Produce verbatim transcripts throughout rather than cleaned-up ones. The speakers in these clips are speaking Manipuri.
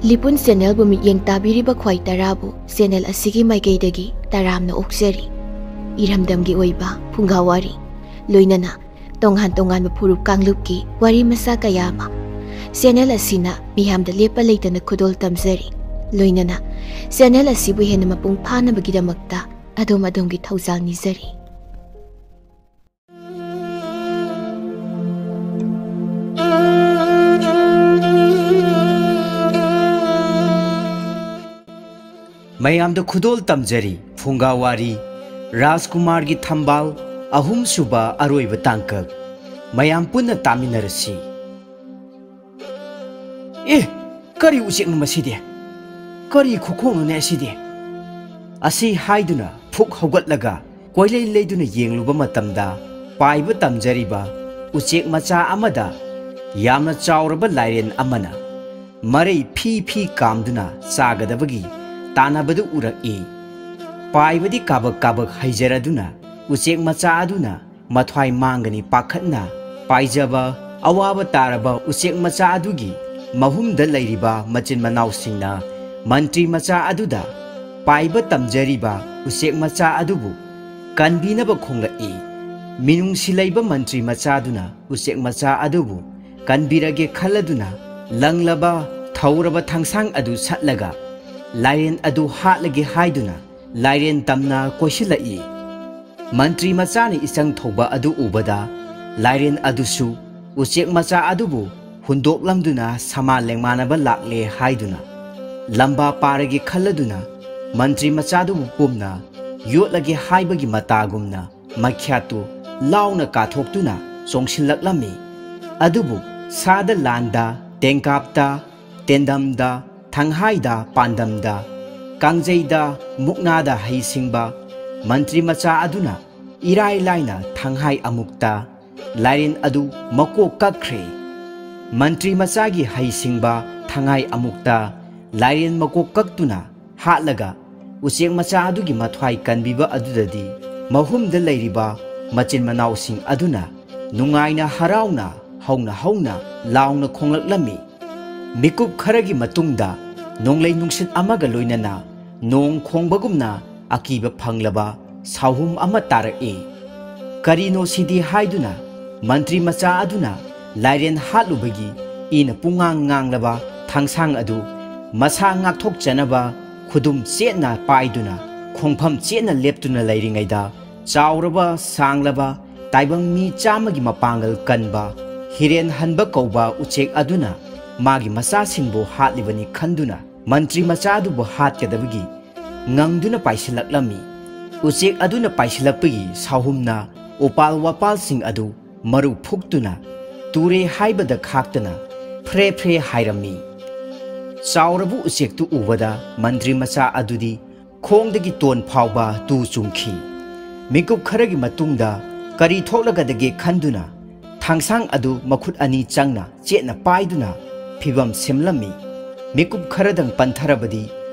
ꯂꯤꯄꯨꯟ ꯆꯦꯅꯦꯜꯕꯨ ꯃꯤꯠꯌꯦꯡ ꯇꯥꯕꯤꯔꯤꯕ ꯈ꯭ꯋꯥꯏ ꯇꯔꯥꯕꯨ ꯆꯦꯅꯦꯜ ꯑꯁꯤꯒꯤ ꯃꯥꯏꯀꯩꯗꯒꯤ ꯇꯔꯥꯝꯅ ꯑꯣꯛꯆꯔꯤ꯫ ꯏꯔꯝꯗꯝꯒꯤ ꯑꯣꯏꯕ ꯐꯨꯡꯒꯥ ꯋꯥꯔꯤ, ꯂꯣꯏꯅꯅ ꯇꯣꯉꯥꯟ ꯇꯣꯉꯥꯟꯕ ꯐꯨꯔꯨꯞ ꯀꯥꯡꯂꯨꯞꯀꯤ ꯋꯥꯔꯤ ꯃꯆꯥ ꯀꯌꯥ ꯑꯃ ꯆꯦꯅꯦꯜ ꯑꯁꯤꯅ ꯃꯤꯌꯥꯝꯗ ꯂꯦꯞꯄ ꯂꯩꯇꯅ ꯈꯨꯗꯣꯜ ꯇꯝꯖꯔꯤ꯫ ꯂꯣꯏꯅꯅ ꯆꯦꯅꯦꯜ ꯑꯁꯤꯕꯨ ꯍꯦꯟꯅ ꯃꯄꯨꯡ ꯐꯥꯅꯕꯒꯤꯗꯃꯛꯇ ꯑꯗꯣꯝ ꯑꯗꯣꯝꯒꯤ ꯊꯧꯖꯥꯜ ꯅꯤꯖꯔꯤ꯫ ꯃꯌꯥꯝꯗ ꯈꯨꯗꯣꯜ ꯇꯝꯖꯔꯤ꯫ ꯐꯨꯡꯒꯥ ꯋꯥꯔꯤ, ꯔꯥꯖꯀꯨꯃꯥꯔꯒꯤ ꯊꯝꯕꯥꯜ, ꯑꯍꯨꯝꯁꯨꯕ ꯑꯔꯣꯏꯕ ꯇꯥꯡꯀꯛ꯫ ꯃꯌꯥꯝ ꯄꯨꯟꯅ ꯇꯥꯃꯤꯟꯅꯔꯁꯤ꯫ ꯑꯦ, ꯀꯔꯤ ꯎꯆꯦꯛꯅꯣ ꯃꯁꯤꯗꯤ? ꯀꯔꯤ ꯈꯨꯈꯣꯡꯅꯣꯅꯦ ꯑꯁꯤꯗꯤ? ꯑꯁꯤ ꯍꯥꯏꯗꯨꯅ ꯐꯨꯛ ꯍꯧꯒꯠꯂꯒ ꯀꯣꯏꯂꯩ ꯂꯩꯗꯨꯅ ꯌꯦꯡꯂꯨꯕ ꯃꯇꯝꯗ, ꯄꯥꯏꯕ ꯇꯝꯖꯔꯤꯕ ꯎꯆꯦꯛ ꯃꯆꯥ ꯑꯃꯗ ꯌꯥꯝꯅ ꯆꯥꯎꯔꯕ ꯂꯥꯏꯔꯦꯟ ꯑꯃꯅ ꯃꯔꯩ ꯐꯤ ꯐꯤ ꯀꯥꯝꯗꯨꯅ ꯆꯥꯒꯗꯕꯒꯤ ꯇꯥꯟꯅꯕꯗꯨ ꯎꯔꯛꯏ꯫ ꯄꯥꯏꯕꯗꯤ ꯀꯥꯕꯛ ꯀꯥꯕꯛ ꯍꯩꯖꯔꯗꯨꯅ ꯎꯆꯦꯛ ꯃꯆꯥ ꯑꯗꯨꯅ ꯃꯊ꯭ꯋꯥꯏ ꯃꯥꯡꯒꯅꯤ ꯄꯥꯈꯠꯅ ꯄꯥꯏꯖꯕ ꯑꯋꯥꯕ ꯇꯥꯔꯕ ꯎꯆꯦꯛ ꯃꯆꯥ ꯑꯗꯨꯒꯤ ꯃꯍꯨꯝꯗ ꯂꯩꯔꯤꯕ ꯃꯆꯤꯟ ꯃꯅꯥꯎꯁꯤꯡꯅ ꯃꯟꯇ꯭ꯔꯤ ꯃꯆꯥ ꯑꯗꯨꯗ ꯄꯥꯏꯕ ꯇꯝꯖꯔꯤꯕ ꯎꯆꯦꯛ ꯃꯆꯥ ꯑꯗꯨꯕꯨ ꯀꯟꯕꯤꯅꯕ ꯈꯣꯡꯂꯛꯏ꯫ ꯃꯤꯅꯨꯡꯁꯤ ꯂꯩꯕ ꯃꯟꯇ꯭ꯔꯤ ꯃꯆꯥꯗꯨꯅ ꯎꯆꯦꯛ ꯃꯆꯥ ꯑꯗꯨꯕꯨ ꯀꯟꯕꯤꯔꯒꯦ ꯈꯜꯂꯗꯨꯅ ꯂꯪꯂꯕ ꯊꯧꯔꯕ ꯊꯥꯡꯁꯥꯡ ꯑꯗꯨ ꯁꯠꯂꯒ ꯂꯥꯏꯔꯦꯟ ꯑꯗꯨ ꯍꯥꯠꯂꯒꯦ ꯍꯥꯏꯗꯨꯅ ꯂꯥꯏꯔꯦꯟ ꯇꯝꯅ ꯀꯣꯏꯁꯤꯜꯂꯛꯏ꯫ ꯃꯟꯇ꯭ꯔꯤ ꯃꯆꯥꯅ ꯏꯆꯪ ꯊꯧꯕ ꯑꯗꯨ ꯎꯕꯗ ꯂꯥꯏꯔꯦꯟ ꯑꯗꯨꯁꯨ ꯎꯆꯦꯛ ꯃꯆꯥ ꯑꯗꯨꯕꯨ ꯍꯨꯟꯗꯣꯛꯂꯝꯗꯨꯅ ꯁꯃꯥ ꯂꯦꯡꯃꯥꯟꯅꯕ ꯂꯥꯛꯂꯦ ꯍꯥꯏꯗꯨꯅ ꯂꯝꯕꯥ ꯄꯥꯔꯒꯦ ꯈꯜꯂꯗꯨꯅ ꯃꯟꯇ꯭ꯔꯤ ꯃꯆꯥꯗꯨꯕꯨ ꯄꯨꯝꯅ ꯌꯣꯠꯂꯒꯦ ꯍꯥꯏꯕꯒꯤ ꯃꯇꯥꯒꯨꯝꯅ ꯃꯈ꯭ꯌꯥꯠꯇꯨ ꯂꯥꯎꯅ ꯀꯥꯊꯣꯛꯇꯨꯅ ꯆꯣꯡꯁꯤꯜꯂꯛꯂꯝꯃꯤ꯫ ꯑꯗꯨꯕꯨ ꯁꯥꯗ ꯂꯥꯟꯗ, ꯇꯦꯡꯀꯥꯞꯇ, ꯇꯦꯟꯗꯝꯗ, ꯊꯪꯍꯥꯏꯗ, ꯄꯥꯟꯗꯝꯗ, ꯀꯥꯡꯖꯩꯗ, ꯃꯨꯛꯅꯥꯗ ꯍꯩꯁꯤꯡꯕ ꯃꯟꯇ꯭ꯔꯤ ꯃꯆꯥ ꯑꯗꯨꯅ ꯏꯔꯥꯏ ꯂꯥꯏꯅ ꯊꯪꯍꯥꯏ ꯑꯃꯨꯛꯇ ꯂꯥꯏꯔꯦꯟ ꯑꯗꯨ ꯃꯀꯣꯛ ꯀꯛꯈ꯭ꯔꯦ꯫ ꯃꯟꯇ꯭ꯔꯤ ꯃꯆꯥꯒꯤ ꯍꯩꯁꯤꯡꯕ ꯊꯪꯍꯥꯏ ꯑꯃꯨꯛꯇ ꯂꯥꯏꯔꯦꯟ ꯃꯀꯣꯛ ꯀꯛꯇꯨꯅ ꯍꯥꯠꯂꯒ ꯎꯆꯦꯛ ꯃꯆꯥ ꯑꯗꯨꯒꯤ ꯃꯊ꯭ꯋꯥꯏ ꯀꯟꯕꯤꯕ ꯑꯗꯨꯗꯗꯤ ꯃꯍꯨꯝꯗ ꯂꯩꯔꯤꯕ ꯃꯆꯤꯟ ꯃꯅꯥꯎꯁꯤꯡ ꯑꯗꯨꯅ ꯅꯨꯡꯉꯥꯏꯅ ꯍꯔꯥꯎꯅ ꯍꯧꯅ ꯍꯧꯅ ꯂꯥꯎꯅ ꯈꯣꯡꯂꯛꯂꯝꯃꯤ꯫ ꯃꯤꯀꯨꯞ ꯈꯔꯒꯤ ꯃꯇꯨꯡꯗ ꯅꯣꯡꯂꯩ ꯅꯨꯡꯁꯤꯠ ꯑꯃꯒ ꯂꯣꯏꯅꯅ ꯅꯣꯡ ꯈꯣꯡꯕꯒꯨꯝꯅ ꯑꯀꯤꯕ ꯐꯪꯂꯕ ꯁꯥꯎꯍꯨꯝ ꯑꯃ ꯇꯥꯔꯛꯏ꯫ "ꯀꯔꯤꯅꯣ ꯁꯤꯗꯤ?" ꯍꯥꯏꯗꯨꯅ ꯃꯟꯇ꯭ꯔꯤ ꯃꯆꯥ ꯑꯗꯨꯅ ꯂꯥꯏꯔꯦꯟ ꯍꯥꯠꯂꯨꯕꯒꯤ ꯏꯅ ꯄꯨꯡꯉꯥꯡ ꯉꯥꯡꯂꯕ ꯊꯥꯡꯁꯥꯡ ꯑꯗꯨ ꯃꯁꯥ ꯉꯥꯛꯊꯣꯛꯆꯅꯕ ꯈꯨꯗꯨꯝ ꯆꯦꯠꯅ ꯄꯥꯏꯗꯨꯅ ꯈꯣꯡꯐꯝ ꯆꯦꯠꯅ ꯂꯦꯞꯇꯨꯅ ꯂꯩꯔꯤꯉꯩꯗ, ꯆꯥꯎꯔꯕ ꯁꯥꯡꯂꯕ ꯇꯥꯏꯕꯪ ꯃꯤ ꯆꯥꯝꯃꯒꯤ ꯃꯄꯥꯡꯒꯜ ꯀꯟꯕ ꯍꯤꯔꯦꯟ ꯍꯟꯕ ꯀꯧꯕ ꯎꯆꯦꯛ ꯑꯗꯨꯅ ꯃꯥꯒꯤ ꯃꯆꯥꯁꯤꯡꯕꯨ ꯍꯥꯠꯂꯤꯕꯅꯤ ꯈꯟꯗꯨꯅ ꯃꯟꯇ꯭ꯔꯤ ꯃꯆꯥꯗꯨꯕꯨ ꯍꯥꯠꯀꯗꯕꯒꯤ ꯉꯪꯗꯨꯅ ꯄꯥꯏꯁꯤꯜꯂꯛꯂꯝꯃꯤ꯫ ꯎꯆꯦꯛ ꯑꯗꯨꯅ ꯄꯥꯏꯁꯤꯜꯂꯛꯄꯒꯤ ꯁꯥꯎꯍꯨꯝꯅ ꯎꯄꯥꯜ ꯋꯥꯄꯥꯜꯁꯤꯡ ꯑꯗꯨ ꯃꯔꯨ ꯐꯨꯛꯇꯨꯅ ꯇꯨꯔꯦ ꯍꯥꯏꯕꯗ ꯈꯥꯛꯇꯅ ꯐ꯭ꯔꯦ ꯐ꯭ꯔꯦ ꯍꯥꯏꯔꯝꯃꯤ꯫ ꯆꯥꯎꯔꯕ ꯎꯆꯦꯛꯇꯨ ꯎꯕꯗ ꯃꯟꯇ꯭ꯔꯤ ꯃꯆꯥ ꯑꯗꯨꯗꯤ ꯈꯣꯡꯗꯒꯤ ꯇꯣꯟ ꯐꯥꯎꯕ ꯇꯨ ꯆꯨꯡꯈꯤ꯫ ꯃꯤꯀꯨꯞ ꯈꯔꯒꯤ ꯃꯇꯨꯡꯗ ꯀꯔꯤ ꯊꯣꯛꯂꯒꯗꯒꯦ ꯈꯟꯗꯨꯅ ꯊꯥꯡꯁꯥꯡ ꯑꯗꯨ ꯃꯈꯨꯠ ꯑꯅꯤ ꯆꯪꯅ ꯆꯦꯠꯅ ꯄꯥꯏꯗꯨꯅ ꯐꯤꯚꯝ ꯁꯦꯝꯂꯝꯃꯤ꯫ ꯃꯤꯀꯨꯞ ꯈꯔꯗꯪ ꯄꯟꯊꯔꯕꯗꯤ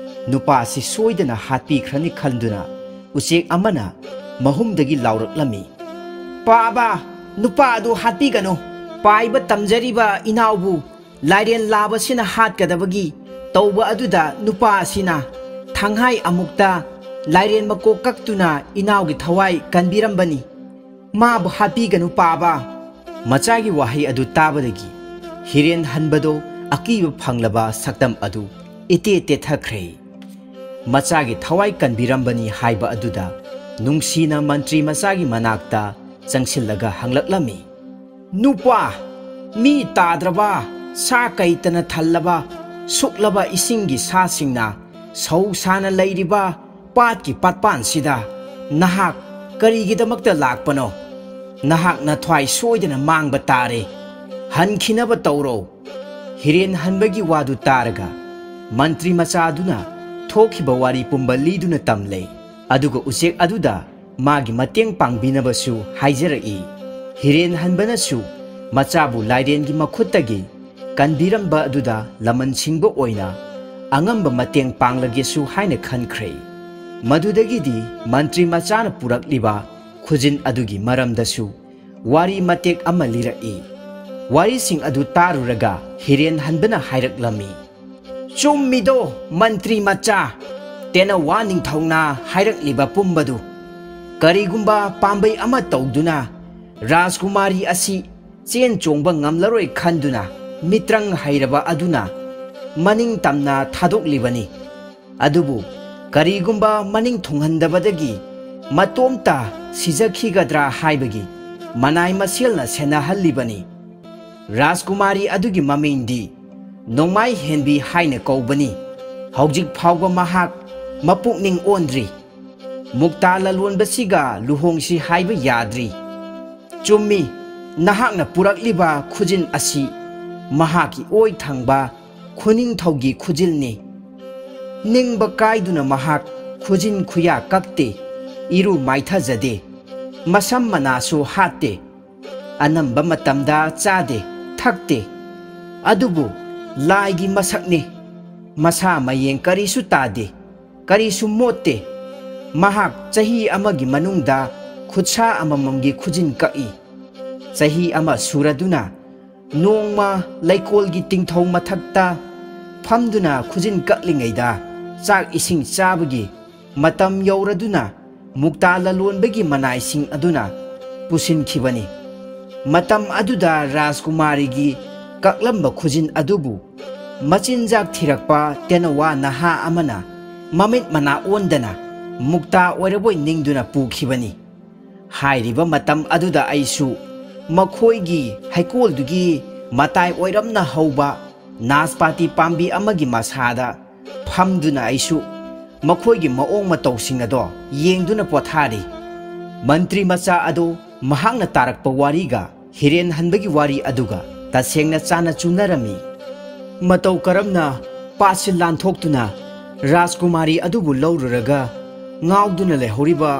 ꯅꯨꯄꯥ ꯑꯁꯤ ꯁꯣꯏꯗꯅ ꯍꯥꯠꯄꯤꯈ꯭ꯔꯅꯤ ꯈꯟꯗꯨꯅ ꯎꯆꯦꯛ ꯑꯃꯅ ꯃꯍꯨꯝꯗꯒꯤ ꯂꯥꯎꯔꯛꯂꯝꯃꯤ, "ꯄꯥꯕ, ꯅꯨꯄꯥ ꯑꯗꯨ ꯍꯥꯠꯄꯤꯒꯅꯨ꯫ ꯄꯥꯏꯕ ꯇꯝꯖꯔꯤꯕ ꯏꯅꯥꯎꯕꯨ ꯂꯥꯏꯔꯦꯟ ꯂꯥꯕꯁꯤꯅ ꯍꯥꯠꯀꯗꯕꯒꯤ ꯇꯧꯕ ꯑꯗꯨꯗ ꯅꯨꯄꯥ ꯑꯁꯤꯅ ꯊꯪꯍꯥꯏ ꯑꯃꯨꯛꯇ ꯂꯥꯏꯔꯦꯟ ꯃꯀꯣꯛ ꯀꯛꯇꯨꯅ ꯏꯅꯥꯎꯒꯤ ꯊꯋꯥꯏ ꯀꯟꯕꯤꯔꯝꯕꯅꯤ꯫ ꯃꯥꯕꯨ ꯍꯥꯠꯄꯤꯒꯅꯨ, ꯄꯥꯕ!" ꯃꯆꯥꯒꯤ ꯋꯥꯍꯩ ꯑꯗꯨ ꯇꯥꯕꯗꯒꯤ ꯍꯤꯔꯦꯟ ꯍꯟꯕꯗꯣ ꯑꯀꯤꯕ ꯐꯪꯂꯕ ꯁꯛꯇꯝ ꯑꯗꯨ ꯏꯇꯦ ꯇꯦꯊꯈ꯭ꯔꯦ꯫ ꯃꯆꯥꯒꯤ ꯊꯋꯥꯏ ꯀꯟꯕꯤꯔꯝꯕꯅꯤ ꯍꯥꯏꯕ ꯑꯗꯨꯗ ꯅꯨꯡꯁꯤꯅ ꯃꯟꯇ꯭ꯔꯤ ꯃꯆꯥꯒꯤ ꯃꯅꯥꯛꯇ ꯆꯪꯁꯤꯜꯂꯒ ꯍꯪꯂꯛꯂꯝꯃꯤ, "ꯅꯨꯄꯥ, ꯃꯤ ꯇꯥꯗ꯭ꯔꯕ, ꯁꯥ ꯀꯩꯇꯅ ꯊꯜꯂꯕ, ꯁꯨꯛꯂꯕ ꯏꯁꯤꯡꯒꯤ ꯁꯥꯁꯤꯡꯅ ꯁꯧ ꯁꯥꯅ ꯂꯩꯔꯤꯕ ꯄꯥꯠꯀꯤ ꯄꯥꯠꯄꯥꯟꯁꯤꯗ ꯅꯍꯥꯛ ꯀꯔꯤꯒꯤꯗꯃꯛꯇ ꯂꯥꯛꯄꯅꯣ? ꯅꯍꯥꯛ ꯅꯊ꯭ꯋꯥꯏ ꯁꯣꯏꯗꯅ ꯃꯥꯡꯕ ꯇꯥꯔꯦ꯫ ꯍꯟꯈꯤꯅꯕ ꯇꯧꯔꯣ꯫" ꯍꯤꯔꯦꯟ ꯍꯟꯕꯒꯤ ꯋꯥꯗꯨ ꯇꯥꯔꯒ ꯃꯟꯇ꯭ꯔꯤ ꯃꯆꯥꯗꯨꯅ ꯊꯣꯛꯈꯤꯕ ꯋꯥꯔꯤ ꯄꯨꯝꯕ ꯂꯤꯗꯨꯅ ꯇꯝꯂꯦ꯫ ꯑꯗꯨꯒ ꯎꯆꯦꯛ ꯑꯗꯨꯗ ꯃꯥꯒꯤ ꯃꯇꯦꯡ ꯄꯥꯡꯕꯤꯅꯕꯁꯨ ꯍꯥꯏꯖꯔꯛꯏ꯫ ꯍꯤꯔꯦꯟ ꯍꯟꯕꯅꯁꯨ ꯃꯆꯥꯕꯨ ꯂꯥꯏꯔꯦꯟꯒꯤ ꯃꯈꯨꯠꯇꯒꯤ ꯀꯟꯕꯤꯔꯝꯕ ꯑꯗꯨꯗ ꯂꯃꯟ ꯁꯤꯡꯕ ꯑꯣꯏꯅ ꯑꯉꯝꯕ ꯃꯇꯦꯡ ꯄꯥꯡꯂꯒꯦꯁꯨ ꯍꯥꯏꯅ ꯈꯟꯈ꯭ꯔꯦ꯫ ꯃꯗꯨꯗꯒꯤꯗꯤ ꯃꯟꯇ꯭ꯔꯤ ꯃꯆꯥꯅ ꯄꯨꯔꯛꯂꯤꯕ ꯈꯨꯖꯤꯟ ꯑꯗꯨꯒꯤ ꯃꯔꯝꯗꯁꯨ ꯋꯥꯔꯤ ꯃꯇꯦꯛ ꯑꯃ ꯂꯤꯔꯛꯏ꯫ ꯋꯥꯔꯤꯁꯤꯡ ꯑꯗꯨ ꯇꯥꯔꯨꯔꯒ ꯍꯤꯔꯦꯟ ꯍꯟꯕꯅ ꯍꯥꯏꯔꯛꯂꯝꯃꯤ, "ꯆꯨꯝꯃꯤꯗꯣ, ꯃꯟꯇ꯭ꯔꯤ ꯃꯆꯥ, ꯇꯦꯅꯋꯥ ꯅꯤꯡꯊꯧꯅ ꯍꯥꯏꯔꯛꯂꯤꯕ ꯄꯨꯝꯕꯗꯨ꯫ ꯀꯔꯤꯒꯨꯝꯕ ꯄꯥꯝꯕꯩ ꯑꯃ ꯇꯧꯗꯨꯅ ꯔꯥꯖꯀꯨꯃꯥꯔꯤ ꯑꯁꯤ ꯆꯦꯟ ꯆꯣꯡꯕ ꯉꯝꯂꯔꯣꯏ ꯈꯟꯗꯨꯅ ꯃꯤꯇ꯭ꯔꯪ ꯍꯩꯔꯕ ꯑꯗꯨꯅ ꯃꯅꯤꯡ ꯇꯝꯅ ꯊꯥꯗꯣꯛꯂꯤꯕꯅꯤ꯫ ꯑꯗꯨꯕꯨ ꯀꯔꯤꯒꯨꯝꯕ ꯃꯅꯤꯡ ꯊꯨꯡꯍꯟꯗꯕꯗꯒꯤ ꯃꯇꯣꯝꯇ ꯁꯤꯖꯈꯤꯒꯗ꯭ꯔꯥ ꯍꯥꯏꯕꯒꯤ ꯃꯅꯥꯏ ꯃꯁꯦꯜꯅ ꯁꯦꯟꯅꯍꯜꯂꯤꯕꯅꯤ꯫ ꯔꯥꯖꯀꯨꯃꯥꯔꯤ ꯑꯗꯨꯒꯤ ꯃꯃꯤꯡꯗꯤ ꯅꯣꯡꯃꯥꯏ ꯍꯦꯟꯕꯤ ꯍꯥꯏꯅ ꯀꯧꯕꯅꯤ꯫ ꯍꯧꯖꯤꯛ ꯐꯥꯎꯕ ꯃꯍꯥꯛ ꯃꯄꯨꯛꯅꯤꯡ ꯑꯣꯟꯗ꯭ꯔꯤ꯫ ꯃꯨꯛꯇꯥ ꯂꯂꯣꯟꯕꯁꯤꯒ ꯂꯨꯍꯣꯡꯁꯤ ꯍꯥꯏꯕ ꯌꯥꯗ꯭ꯔꯤ꯫ ꯆꯨꯝꯃꯤ, ꯅꯍꯥꯛꯅ ꯄꯨꯔꯛꯂꯤꯕ ꯈꯨꯖꯤꯟ ꯑꯁꯤ ꯃꯍꯥꯛꯀꯤ ꯑꯣꯏ ꯊꯪꯕ ꯈꯨꯅꯤꯡꯊꯧꯒꯤ ꯈꯨꯖꯤꯜꯅꯤ꯫ ꯅꯤꯡꯕ ꯀꯥꯏꯗꯨꯅ ꯃꯍꯥꯛ ꯈꯨꯖꯤꯟ ꯈꯨꯌꯥ ꯀꯛꯇꯦ, ꯏꯔꯨ ꯃꯥꯏꯊꯖꯗꯦ, ꯃꯁꯝ ꯃꯅꯥꯁꯨ ꯍꯥꯠꯇꯦ, ꯑꯅꯝꯕ ꯃꯇꯝꯗ ꯆꯥꯗꯦ, ꯊꯛꯇꯦ꯫ ꯑꯗꯨꯕꯨ ꯂꯥꯏꯒꯤ ꯃꯁꯛꯅꯤ꯫ ꯃꯁꯥ ꯃꯌꯦꯡ ꯀꯔꯤꯁꯨ ꯇꯥꯗꯦ, ꯀꯔꯤꯁꯨ ꯃꯣꯠꯇꯦ꯫ ꯃꯍꯥꯛ ꯆꯍꯤ ꯑꯃꯒꯤ ꯃꯅꯨꯡꯗ ꯈꯨꯠꯁꯥ ꯑꯃꯃꯝꯒꯤ ꯈꯨꯖꯤꯟ ꯀꯛꯏ꯫ ꯆꯍꯤ ꯑꯃ ꯁꯨꯔꯗꯨꯅ ꯅꯣꯡꯃ ꯂꯩꯀꯣꯜꯒꯤ ꯇꯤꯡꯊꯧ ꯃꯊꯛꯇ ꯐꯝꯗꯨꯅ ꯈꯨꯖꯤꯟ ꯀꯛꯂꯤꯉꯩꯗ ꯆꯥꯛ ꯏꯁꯤꯡ ꯆꯥꯕꯒꯤ ꯃꯇꯝ ꯌꯧꯔꯗꯨꯅ ꯃꯨꯛꯇꯥ ꯂꯂꯣꯟꯕꯒꯤ ꯃꯅꯥꯏꯁꯤꯡ ꯑꯗꯨꯅ ꯄꯨꯁꯤꯟꯈꯤꯕꯅꯤ꯫ ꯃꯇꯝ ꯑꯗꯨꯗ ꯔꯥꯖꯀꯨꯃꯥꯔꯤꯒꯤ ꯀꯛꯂꯝꯕ ꯈꯨꯖꯤꯟ ꯑꯗꯨꯕꯨ ꯃꯆꯤꯟꯖꯥꯛ ꯊꯤꯔꯛꯄ ꯇꯦꯅꯋꯥ ꯅꯍꯥ ꯑꯃꯅ ꯃꯃꯤꯠ ꯃꯅꯥ ꯑꯣꯟꯗꯅ ꯃꯨꯛꯇꯥ ꯑꯣꯏꯔꯕꯣꯏ ꯅꯤꯡꯗꯨꯅ ꯄꯨꯈꯤꯕꯅꯤ꯫ ꯍꯥꯏꯔꯤꯕ ꯃꯇꯝ ꯑꯗꯨꯗ ꯑꯩꯁꯨ ꯃꯈꯣꯏꯒꯤ ꯍꯩꯀꯣꯜꯗꯨꯒꯤ ꯃꯇꯥꯏ ꯑꯣꯏꯔꯝꯅ ꯍꯧꯕ ꯅꯥꯁꯄꯥꯇꯤ ꯄꯥꯝꯕꯤ ꯑꯃꯒꯤ ꯃꯁꯥꯗ ꯐꯝꯗꯨꯅ ꯑꯩꯁꯨ ꯃꯈꯣꯏꯒꯤ ꯃꯑꯣꯡ ꯃꯇꯧꯁꯤꯡ ꯑꯗꯣ ꯌꯦꯡꯗꯨꯅ ꯄꯣꯊꯥꯔꯤ꯫ ꯃꯟꯇ꯭ꯔꯤ ꯃꯆꯥ ꯑꯗꯨ ꯃꯍꯥꯛꯅ ꯇꯥꯔꯛꯄ ꯋꯥꯔꯤꯒ ꯍꯤꯔꯦꯟ ꯍꯟꯕꯒꯤ ꯋꯥꯔꯤ ꯑꯗꯨꯒ ꯇꯁꯦꯡꯅ ꯆꯥꯅ ꯆꯨꯅꯔꯝꯃꯤ꯫ ꯃꯇꯧ ꯀꯔꯝꯅ ꯄꯥꯠꯁꯤ ꯂꯥꯟꯊꯣꯛꯇꯨꯅ ꯔꯥꯖꯀꯨꯃꯥꯔꯤ ꯑꯗꯨꯕꯨ ꯂꯧꯔꯨꯔꯒ ꯉꯥꯎꯗꯨꯅ ꯂꯩꯍꯧꯔꯤꯕ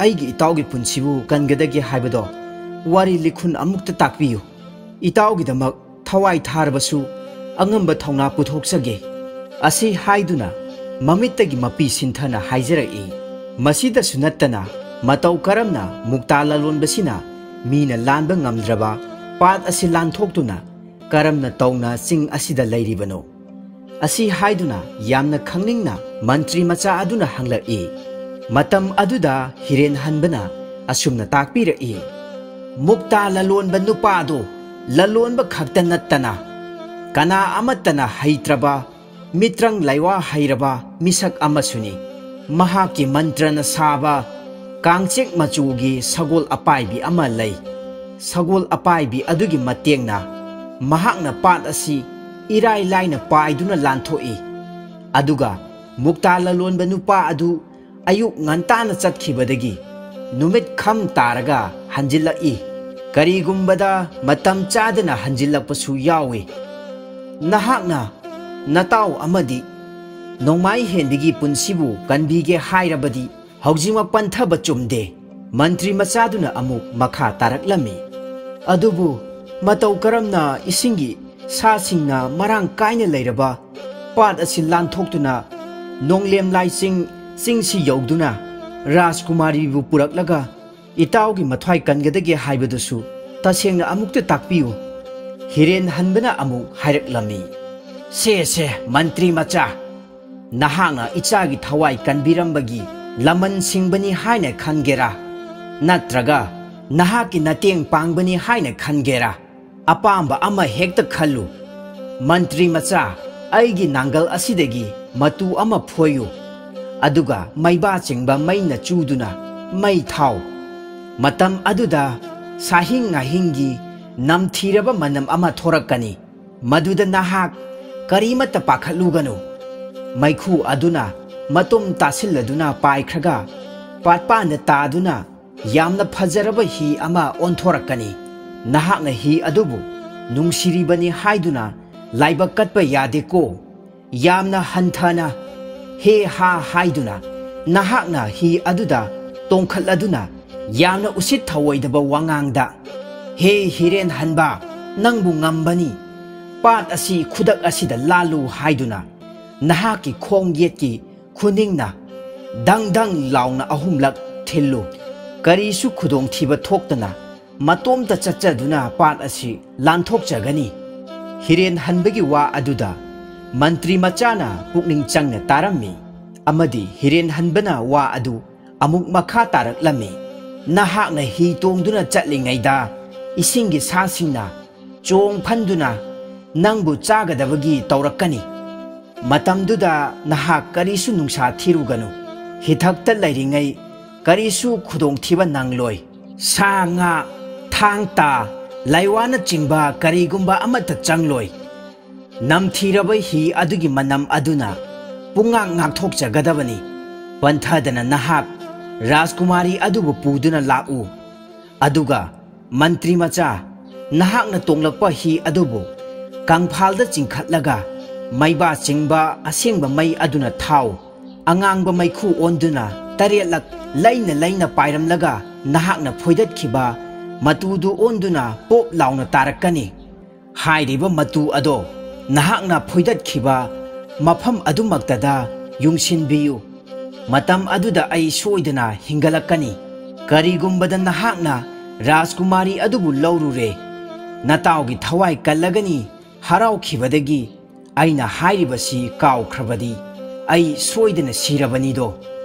ꯑꯩꯒꯤ ꯏꯇꯥꯎꯒꯤ ꯄꯨꯟꯁꯤꯕꯨ ꯀꯟꯒꯗꯒꯦ ꯍꯥꯏꯕꯗꯣ ꯋꯥꯔꯤ ꯂꯤꯈꯨꯟ ꯑꯃꯨꯛꯇ ꯇꯥꯛꯄꯤꯌꯨ꯫ ꯏꯇꯥꯎꯒꯤꯗꯃꯛ ꯊꯋꯥꯏ ꯊꯥꯔꯕꯁꯨ ꯑꯉꯝꯕ ꯊꯧꯅꯥ ꯄꯨꯊꯣꯛꯆꯒꯦ꯫ ꯑꯁꯤ ꯍꯥꯏꯗꯨꯅ ꯃꯃꯤꯠꯇꯒꯤ ꯃꯄꯤ ꯁꯤꯟꯊꯅ ꯍꯥꯏꯖꯔꯛꯏ꯫ ꯃꯁꯤꯗꯁꯨ ꯅꯠꯇꯅ ꯃꯇꯧ ꯀꯔꯝꯅ ꯃꯨꯛꯇꯥ ꯂꯂꯣꯟꯕꯁꯤꯅ ꯃꯤꯅ ꯂꯥꯟꯕ ꯉꯝꯗ꯭ꯔꯕ ꯄꯥꯠ ꯑꯁꯤ ꯂꯥꯟꯊꯣꯛꯇꯨꯅ ꯀꯔꯝꯅ ꯇꯧꯅ ꯆꯤꯡ ꯑꯁꯤꯗ ꯂꯩꯔꯤꯕꯅꯣ?" ꯑꯁꯤ ꯍꯥꯏꯗꯨꯅ ꯌꯥꯝꯅ ꯈꯪꯅꯤꯡꯅ ꯃꯟꯇ꯭ꯔꯤ ꯃꯆꯥ ꯑꯗꯨꯅ ꯍꯪꯂꯛꯏ꯫ ꯃꯇꯝ ꯑꯗꯨꯗ ꯍꯤꯔꯦꯟ ꯍꯟꯕꯅ ꯑꯁꯨꯝꯅ ꯇꯥꯛꯄꯤꯔꯛꯏ, ꯃꯨꯛꯇꯥ ꯂꯂꯣꯟꯕ ꯅꯨꯄꯥꯗꯨ ꯂꯂꯣꯟꯕ ꯈꯛꯇ ꯅꯠꯇꯅ ꯀꯅꯥ ꯑꯃꯠꯇꯅ ꯍꯩꯇ꯭ꯔꯕ ꯃꯤꯇ꯭ꯔꯪ ꯂꯩꯋꯥ ꯍꯩꯔꯕ ꯃꯤꯁꯛ ꯑꯃꯁꯨꯅꯤ꯫ ꯃꯍꯥꯛꯀꯤ ꯃꯟꯇ꯭ꯔꯅ ꯁꯥꯕ ꯀꯥꯡꯆꯦꯛ ꯃꯆꯨꯒꯤ ꯁꯒꯣꯜ ꯑꯄꯥꯏꯕꯤ ꯑꯃ ꯂꯩ꯫ ꯁꯒꯣꯜ ꯑꯄꯥꯏꯕꯤ ꯑꯗꯨꯒꯤ ꯃꯇꯦꯡꯅ ꯃꯍꯥꯛꯅ ꯄꯥꯠ ꯑꯁꯤ ꯏꯔꯥꯏ ꯂꯥꯏꯅ ꯄꯥꯏꯗꯨꯅ ꯂꯥꯟꯊꯣꯛꯏ꯫ ꯑꯗꯨꯒ ꯃꯨꯛꯇꯥ ꯂꯂꯣꯟꯕ ꯅꯨꯄꯥ ꯑꯗꯨ ꯑꯌꯨꯛ ꯉꯟꯇꯥꯅ ꯆꯠꯈꯤꯕꯗꯒꯤ ꯅꯨꯃꯤꯠ ꯈꯝ ꯇꯥꯔꯒ ꯍꯟꯖꯤꯜꯂꯛꯏ꯫ ꯀꯔꯤꯒꯨꯝꯕꯗ ꯃꯇꯝ ꯆꯥꯗꯅ ꯍꯟꯖꯤꯜꯂꯛꯄꯁꯨ ꯌꯥꯎꯏ꯫ ꯅꯍꯥꯛꯅ ꯅꯇꯥꯎ ꯑꯃꯗꯤ ꯅꯣꯡꯃꯥꯏ ꯍꯦꯟꯕꯤꯒꯤ ꯄꯨꯟꯁꯤꯕꯨ ꯀꯟꯕꯤꯒꯦ ꯍꯥꯏꯔꯕꯗꯤ ꯍꯧꯖꯤꯛꯃꯛ ꯄꯟꯊꯕ ꯆꯨꯝꯗꯦ꯫ ꯃꯟꯇ꯭ꯔꯤ ꯃꯆꯥꯗꯨꯅ ꯑꯃꯨꯛ ꯃꯈꯥ ꯇꯥꯔꯛꯂꯝꯃꯤ, "ꯑꯗꯨꯕꯨ ꯃꯇꯧ ꯀꯔꯝꯅ ꯏꯁꯤꯡꯒꯤ ꯁꯥꯁꯤꯡꯅ ꯃꯔꯥꯡ ꯀꯥꯏꯅ ꯂꯩꯔꯕ ꯄꯥꯠ ꯑꯁꯤ ꯂꯥꯟꯊꯣꯛꯇꯨꯅ ꯅꯣꯡꯂꯦꯝ ꯂꯥꯏꯆꯤꯡ ꯆꯤꯡꯁꯤ ꯌꯧꯗꯨꯅ ꯔꯥꯖꯀꯨꯃꯥꯔꯤꯕꯨ ꯄꯨꯔꯛꯂꯒ ꯏꯇꯥꯎꯒꯤ ꯃꯊ꯭ꯋꯥꯏ ꯀꯟꯒꯗꯒꯦ ꯍꯥꯏꯕꯗꯨꯁꯨ ꯇꯁꯦꯡꯅ ꯑꯃꯨꯛꯇ ꯇꯥꯛꯄꯤꯌꯨ?" ꯍꯤꯔꯦꯟ ꯍꯟꯕꯅ ꯑꯃꯨꯛ ꯍꯥꯏꯔꯛꯂꯝꯃꯤ, "ꯁꯦ ꯁꯦ, ꯃꯟꯇ꯭ꯔꯤ ꯃꯆꯥ, ꯅꯍꯥꯛꯅ ꯏꯆꯥꯒꯤ ꯊꯋꯥꯏ ꯀꯟꯕꯤꯔꯝꯕꯒꯤ ꯂꯃꯟ ꯁꯤꯡꯕꯅꯤ ꯍꯥꯏꯅ ꯈꯟꯒꯦꯔꯥ, ꯅꯠꯇ꯭ꯔꯒ ꯅꯍꯥꯛꯀꯤ ꯅꯇꯦꯡ ꯄꯥꯡꯕꯅꯤ ꯍꯥꯏꯅ ꯈꯟꯒꯦꯔꯥ? ꯑꯄꯥꯝꯕ ꯑꯃ ꯍꯦꯛꯇ ꯈꯜꯂꯨ꯫ ꯃꯟꯇ꯭ꯔꯤ ꯃꯆꯥ, ꯑꯩꯒꯤ ꯅꯥꯡꯒꯜ ꯑꯁꯤꯗꯒꯤ ꯃꯇꯨ ꯑꯃ ꯐꯣꯏꯌꯨ, ꯑꯗꯨꯒ ꯃꯩꯕꯥ ꯆꯤꯡꯕ ꯃꯩꯅ ꯆꯨꯗꯨꯅ ꯃꯩ ꯊꯥꯎ꯫ ꯃꯇꯝ ꯑꯗꯨꯗ ꯁꯥꯍꯤꯡ ꯉꯥꯍꯤꯡꯒꯤ ꯅꯝꯊꯤꯔꯕ ꯃꯅꯝ ꯑꯃ ꯊꯣꯔꯛꯀꯅꯤ꯫ ꯃꯗꯨꯗ ꯅꯍꯥꯛ ꯀꯔꯤꯃꯠꯇ ꯄꯥꯈꯠꯂꯨꯒꯅꯨ꯫ ꯃꯩꯈꯨ ꯑꯗꯨꯅ ꯃꯇꯨꯝ ꯇꯥꯁꯤꯜꯂꯗꯨꯅ ꯄꯥꯏꯈ꯭ꯔꯒ ꯄꯥꯠꯄꯥꯟꯗ ꯇꯥꯗꯨꯅ ꯌꯥꯝꯅ ꯐꯖꯔꯕ ꯍꯤ ꯑꯃ ꯑꯣꯟꯊꯣꯔꯛꯀꯅꯤ꯫ ꯅꯍꯥꯛꯅ ꯍꯤ ꯑꯗꯨꯕꯨ ꯅꯨꯡꯁꯤꯔꯤꯕꯅꯤ ꯍꯥꯏꯗꯨꯅ ꯂꯥꯏꯕꯛ ꯀꯠꯄ ꯌꯥꯗꯦꯀꯣ꯫ ꯌꯥꯝꯅ ꯍꯟꯊꯅ ꯍꯦ ꯍꯥ ꯍꯥꯏꯗꯨꯅ ꯅꯍꯥꯛꯅ ꯍꯤ ꯑꯗꯨꯗ ꯇꯣꯡꯈꯠꯂꯗꯨꯅ ꯌꯥꯝꯅ ꯎꯁꯤꯠ ꯊꯑꯣꯏꯗꯕ ꯋꯥꯉꯥꯡꯗ, 'ꯍꯦ ꯍꯤꯔꯦꯟ ꯍꯟꯕ, ꯅꯪꯕꯨ ꯉꯝꯕꯅꯤ꯫ ꯄꯥꯠ ꯑꯁꯤ ꯈꯨꯗꯛ ꯑꯁꯤꯗ ꯂꯥꯜꯂꯨ' ꯍꯥꯏꯗꯨꯅ ꯅꯍꯥꯛꯀꯤ ꯈꯣꯡ ꯌꯦꯠꯀꯤ ꯈꯨꯅꯤꯡꯅ ꯗꯪ ꯗꯪ ꯂꯥꯎꯅ ꯑꯍꯨꯝꯂꯛ ꯊꯤꯜꯂꯨ꯫ ꯀꯔꯤꯁꯨ ꯈꯨꯗꯣꯡꯊꯤꯕ ꯊꯣꯛꯇꯅ ꯃꯇꯣꯝꯇ ꯆꯠꯆꯗꯨꯅ ꯄꯥꯠ ꯑꯁꯤ ꯂꯥꯟꯊꯣꯛꯆꯒꯅꯤ꯫ ꯍꯤꯔꯦꯟ ꯍꯟꯕꯒꯤ ꯋꯥ ꯑꯗꯨꯗ ꯃꯟꯇ꯭ꯔꯤ ꯃꯆꯥꯅ ꯄꯨꯛꯅꯤꯡ ꯆꯪꯅ ꯇꯥꯔꯝꯃꯤ, ꯑꯃꯗꯤ ꯍꯤꯔꯦꯟ ꯍꯟꯕꯅ ꯋꯥ ꯑꯗꯨ ꯑꯃꯨꯛ ꯃꯈꯥ ꯇꯥꯔꯛꯂꯝꯃꯤ, "ꯅꯍꯥꯛꯅ ꯍꯤ ꯇꯣꯡꯗꯨꯅ ꯆꯠꯂꯤꯉꯩꯗ ꯏꯁꯤꯡꯒꯤ ꯁꯥꯁꯤꯡꯅ ꯆꯣꯡ ꯐꯟꯗꯨꯅ ꯅꯪꯕꯨ ꯆꯥꯒꯗꯕꯒꯤ ꯇꯧꯔꯛꯀꯅꯤ꯫ ꯃꯇꯝꯗꯨꯗ ꯅꯍꯥꯛ ꯀꯔꯤꯁꯨ ꯅꯨꯡꯁꯥ ꯊꯤꯔꯨꯒꯅꯨ꯫ ꯍꯤꯊꯛꯇ ꯂꯩꯔꯤꯉꯩ ꯀꯔꯤꯁꯨ ꯈꯨꯗꯣꯡꯊꯤꯕ ꯅꯪꯂꯣꯏ꯫ ꯁꯥ ꯉꯥ, ꯊꯥꯡ ꯇꯥ, ꯂꯥꯏꯋꯥꯅꯆꯤꯡꯕ ꯀꯔꯤꯒꯨꯝꯕ ꯑꯃꯠꯇ ꯆꯪꯂꯣꯏ꯫ ꯅꯝꯊꯤꯔꯕ ꯍꯤ ꯑꯗꯨꯒꯤ ꯃꯅꯝ ꯑꯗꯨꯅ ꯄꯨꯡꯉꯥꯛ ꯉꯥꯛꯊꯣꯛꯆꯒꯗꯕꯅꯤ꯫ ꯄꯟꯊꯗꯅ ꯅꯍꯥꯛ ꯔꯥꯖꯀꯨꯃꯥꯔꯤ ꯑꯗꯨꯕꯨ ꯄꯨꯗꯨꯅ ꯂꯥꯛꯎ꯫ ꯑꯗꯨꯒ ꯃꯟꯇ꯭ꯔꯤ ꯃꯆꯥ, ꯅꯍꯥꯛꯅ ꯇꯣꯡꯂꯛꯄ ꯍꯤ ꯑꯗꯨꯕꯨ ꯀꯪꯐꯥꯜꯗ ꯆꯤꯡꯈꯠꯂꯒ ꯃꯩꯕꯥ ꯆꯤꯡꯕ ꯑꯁꯦꯡꯕ ꯃꯩ ꯑꯗꯨꯅ ꯊꯥꯎ ꯑꯉꯥꯡꯕ ꯃꯩꯈꯨ ꯑꯣꯟꯗꯨꯅ ꯇꯔꯦꯠꯂꯛ ꯂꯩꯅ ꯂꯩꯅ ꯄꯥꯏꯔꯝꯂꯒ ꯅꯍꯥꯛꯅ ꯐꯣꯏꯗꯠꯈꯤꯕ ꯃꯇꯨꯗꯨ ꯑꯣꯟꯗꯨꯅ ꯄꯣꯞ ꯂꯥꯎꯅ ꯇꯥꯔꯛꯀꯅꯤ꯫ ꯍꯥꯏꯔꯤꯕ ꯃꯇꯨ ꯑꯗꯣ ꯅꯍꯥꯛꯅ ꯐꯣꯏꯗꯠꯈꯤꯕ ꯃꯐꯝ ꯑꯗꯨꯃꯛꯇꯗ ꯌꯨꯡꯁꯤꯟꯕꯤꯌꯨ꯫ ꯃꯇꯝ ꯑꯗꯨꯗ ꯑꯩ ꯁꯣꯏꯗꯅ ꯍꯤꯡꯒꯠꯂꯛꯀꯅꯤ꯫ ꯀꯔꯤꯒꯨꯝꯕꯗ ꯅꯍꯥꯛꯅ ꯔꯥꯖꯀꯨꯃꯥꯔꯤ ꯑꯗꯨꯕꯨ ꯂꯧꯔꯨꯔꯦ, ꯅꯇꯥꯎꯒꯤ ꯊꯋꯥꯏ ꯀꯜꯂꯒꯅꯤ ꯍꯔꯥꯎꯈꯤꯕꯗꯒꯤ꯫ ꯑꯩꯅ ꯍꯥꯏꯔꯤꯕꯁꯤ ꯀꯥꯎꯈ꯭ꯔꯕꯗꯤ ꯑꯩ ꯁꯣꯏꯗꯅ ꯁꯤꯔꯕꯅꯤꯗꯣ꯫